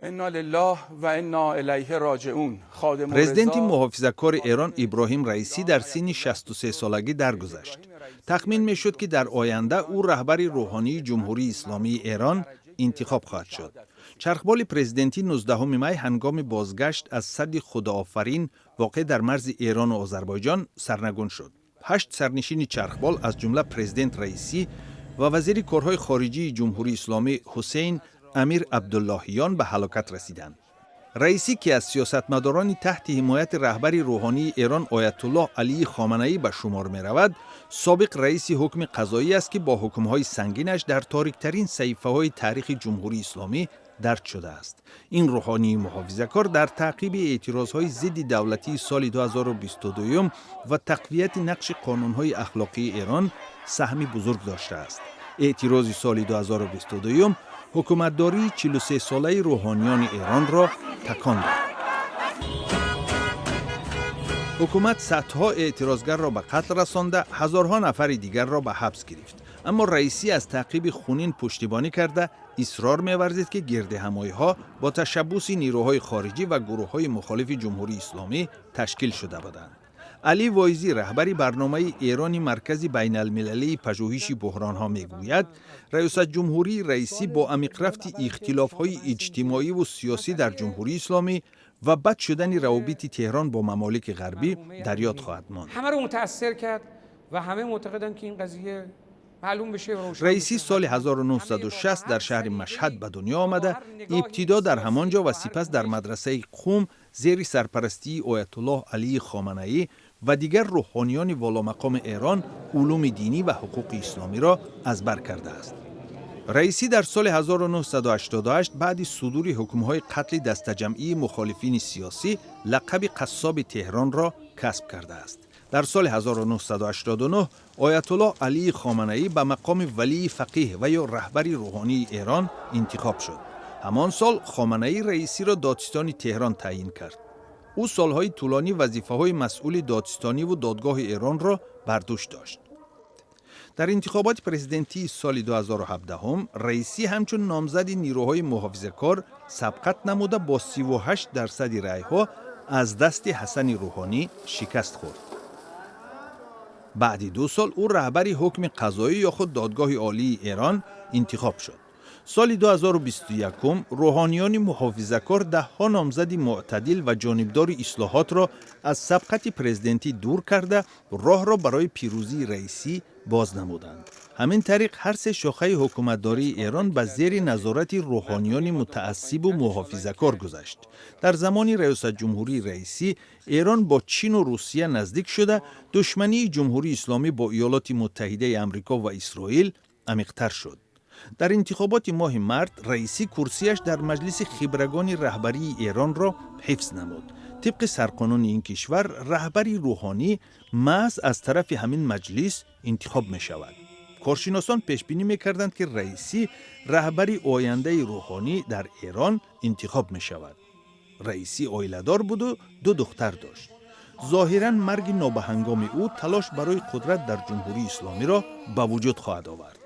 إنا لله وإنا إليه راجعون. خادم Президенти муҳофизакори Эрон Иброҳим Раисӣ дар синни 63 солагӣ даргузашт. Тахмин мешуд, ки дар оянда ӯ раҳбари рӯҳонии Ҷумҳурии Исломии Эрон интихоб хоҳад шуд. Чархболи президентӣ 19 май ҳангоми бозгашт аз садди Худоофарин, воқеъ дар марзи Эрону Озарбойҷон, сарнагун шуд. Ҳашт сарнишини чархбол, аз ҷумла президент Раисӣ ва вазири корҳои хориҷии Ҷумҳурии Исломӣ Ҳусейн Амир Абдуллоҳиён, ба ҳалокат расиданд. Раисӣ, ки аз сиёсатмадорони таҳти ҳимояти раҳбари рӯҳонии Эрон Оятуллоҳ Алии Хоманаӣ ба шумор меравад, собиқ раиси ҳукми қазоӣ аст, ки бо ҳукмҳои сангинаш дар ториктарин саҳифаҳои таърихи Ҷумҳурии Исломӣ дарҷ шудааст. Ин рӯҳонии муҳофизакор дар таъқиби эътирозҳои зидди давлатии соли 2022 ва тақвияти нақши қонунҳои ахлоқии Эрон саҳми бузург доштааст. Эътирози соли 2022 ҳукуматдории 43-солаи рӯҳониёни Эронро такон дод. Ҳукумат садҳо эътирозгарро ба қатл расонда, ҳазорҳо нафари дигарро ба ҳабс гирифт. Аммо Раисӣ аз таъқиби хунин пуштибонӣ карда, исрор меварзид, ки гирдиҳамоиҳо бо ташаббуси нирӯҳои хориҷӣ ва гурӯҳҳои мухолифи Ҷумҳурии Исломӣ ташкил шуда буданд. Алӣ Воизӣ, раҳбари барномаи Эрони Маркази байналмилалии пажӯҳиши буҳронҳо, мегӯяд, раёсатҷумҳурии Раисӣ бо амиқрафти ихтилофҳои иҷтимоиву сиёсӣ дар Ҷумҳурии Исломӣ ва бад шудани равобити Теҳрон бо мамолики ғарбӣ дар ёд хоҳад монд. همه رو متاثر کرد و همه معتقدن که این قضیه معلوم بشه و روشن Раисӣ بشه. соли 1960 дар шаҳри Машҳад ба дунё омада, ибтидо дар ҳамон ҷо ва сипас дар мадрасаи Қум зери сарпарастии Оятуллоҳ Алии Хоманаӣ ва дигар рӯҳониёни воломақоми Эрон улуми динӣ ва ҳуқуқи исломиро аз бар кардааст. Раисӣ дар соли 1988 баъди судури ҳукмҳои қатли дастаҷамъии мухолифини сиёсӣ лақаби Қассоби Теҳронро касб кардааст. Дар соли 1989 Оятуллоҳ Алии Хоманаӣ ба мақоми валии фақиҳ ва ё раҳбари рӯҳонии Эрон интихоб шуд. Ҳамон сол Хоманаӣ Раисиро додситони Теҳрон таъйин кард. Ӯ солҳои тӯлонӣ вазифаҳои масъули додситониву додгоҳи Эронро бар дӯш дошт. Дар интихоботи президентии соли 2017 Раисӣ ҳамчун номзади нирӯҳои муҳофизакор сабқат намуда, бо 38 дарсади раъйҳо аз дасти Ҳасани Рӯҳонӣ шикаст хӯрд. Баъди 2 сол ӯ раҳбари ҳукми қазоӣ ё худ Додгоҳи Олии Эрон интихоб шуд. Соли 2021 рӯҳониёни муҳофизакор даҳҳо номзади мӯътадил ва ҷонибдори ислоҳотро аз сабқати президентӣ дур карда, роҳро барои пирӯзии Раисӣ боз намуданд. Ҳамин тариқ, ҳар се шохаи ҳукуматдории Эрон ба зери назорати рӯҳониёни мутаассибу муҳофизакор гузашт. Дар замони раёсатҷумҳурии Раисӣ Эрон бо Чину Русия наздик шуда, душмании Ҷумҳурии Исломӣ бо Иёлоти Муттаҳидаи Амрико ва Исроил амиқтар шуд. Дар интихоботи моҳи март Раисӣ курсияш дар Маҷлиси Хибрагони раҳбарии Эронро ҳифз намуд. Тибқи сарқонуни ин кишвар, раҳбари рӯҳонӣ маҳз аз тарафи ҳамин маҷлис интихоб мешавад. Коршиносон пешбинӣ мекарданд, ки Раисӣ раҳбари ояндаи рӯҳонӣ дар Эрон интихоб мешавад. Раисӣ оиладор буду ду духтар дошт. Зоҳиран, марги нобаҳангоми ӯ талош барои қудрат дар Ҷумҳурии Исломиро ба вуҷуд хоҳад овард.